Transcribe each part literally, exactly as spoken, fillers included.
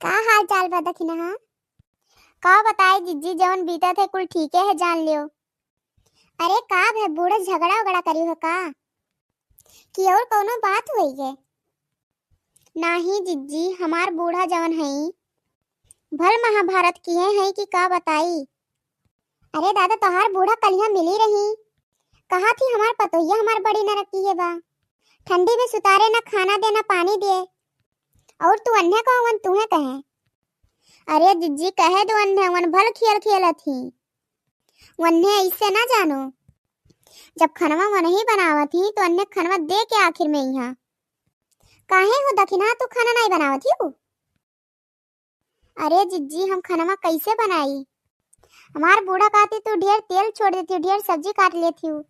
का हाल चाल बा दखिनहा? का बताई जिज्जी, जवन बीतत है कुल ठीके है, जान लियो। अरे का भे, बूढ़ा झगड़ा उगड़ा करी हो का? कि और कौनो बात होई है? नाही जिज्जी, हमार बूढ़ा जवन हई, भल महाभारत किए हई कि का बताई। अरे दादा, तोहार बूढ़ा कलिया मिली रही, कहा थी हमार पतोहिया हमार बड़ी नरकी है बा, ठंडी में सुतारे, ना खाना दे ना पानी दे, और तू अन्हे कहो वन तुहे कहे। अरे जिज्जी, कहे दो अन्हे, वन भल खेल खेलत ही, वन्हे ऐसे ना जानो, जब खनवा वनही बनावत ही तो अन्हे खनवा दे के आखिर में यहाँ। काहे हो दखिनहा, तू खाना नहीं बनावत ही? अरे जिज्जी, हम खनवा कैसे बनाई? हमार बूढ़ा कहती तू ढेर तेल छोड़ देती हूँ, ढेर सब्जी काट लेती हूँ,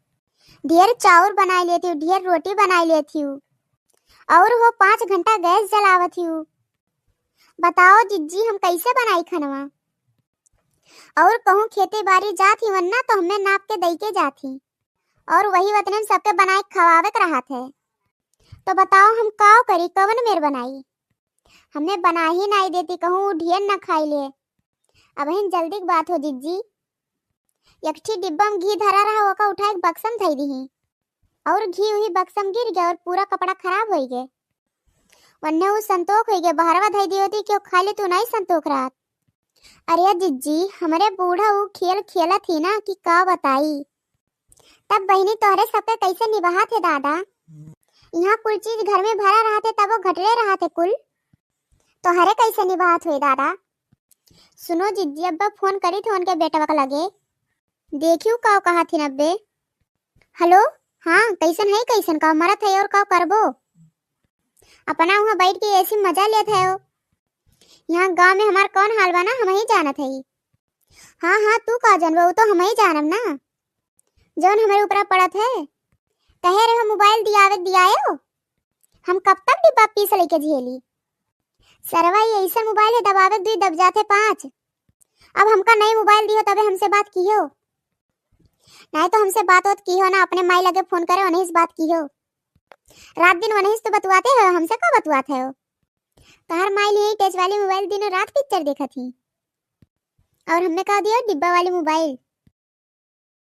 ढेर चाउर बनाई लेती हूँ, ढेर रोटी बनाई लेती हूँ, और वो पाँच घंटा गैस जलावत हूँ। बताओ जिज्जी, हम कैसे बनाई खनवा? और कहूँ खेते बारी जात ही वन्ना तो हमें नाप के दई के जात ही, और वही वतने में सबके बनाए खवावे के रहत है। तो बताओ हम काव करी, कवन मेर बनाई? हमें बना ही नाई देती, कहूँ उ ढेर न खाई ले। अबहिन जल्दी के बात हो जिज्जी, एक ठी डिब्बा में घी धरा रहा, ओका उठाए के बक्सम धई दीही, और घी वही बक्सम गिर गया और पूरा कपड़ा खराब होई गए। वन्ने उ संतोख होई गए, बहरवा धई दी होती, क्यों खाली तू नहीं संतोख रहत। अरे जिज्जी, हमरे बूढ़ा उ खेल खेलत ही ना कि का बताई। तब बहिनी तोहरे सबके कैसे निभात है दादा? यहाँ कुल चीज घर में भरा रहत है, तब वो घटले रहत है कुल। तोहरे कैसे निभात हुए दादा? सुनो जिज्जी, अब्बा फोन करी थे उनके बेटवा के लगे, देखियो का कहा थी नब्बे। हेलो, हाँ, कैसन है, कैसन का मरत है और का करबो? अपना वहाँ बैठ के ऐसी मजा लेत है हो। यहाँ गांव में हमार कौन हाल बा ना, हम ही जानत है। हाँ, हाँ, तू का जानबो, वो तो हम ही जानब ना, जौन हमारे ऊपर पड़त है। कहे रहे हो मोबाइल दियावे के दियाए हो, हम कब तक डिब्बा पीस लेके झेली? सरवा, ये ऐसा मोबाइल है, दबावे दुई दब जाते पाँच। अब हमका नई मोबाइल दियो तबे हमसे बात कियो, नहीं तो हमसे बात होत कियो ना, अपने माई लगे फोन करे, उन्हीं से बात कियो। रात दिन उन्हीं से तो बतुआते हो, हमसे का बतुआते हो? तोहर माई लिए टच वाली मोबाइल दिनों रात पिक्चर देखत ही, और हमने कह दिया डिब्बा वाली मोबाइल।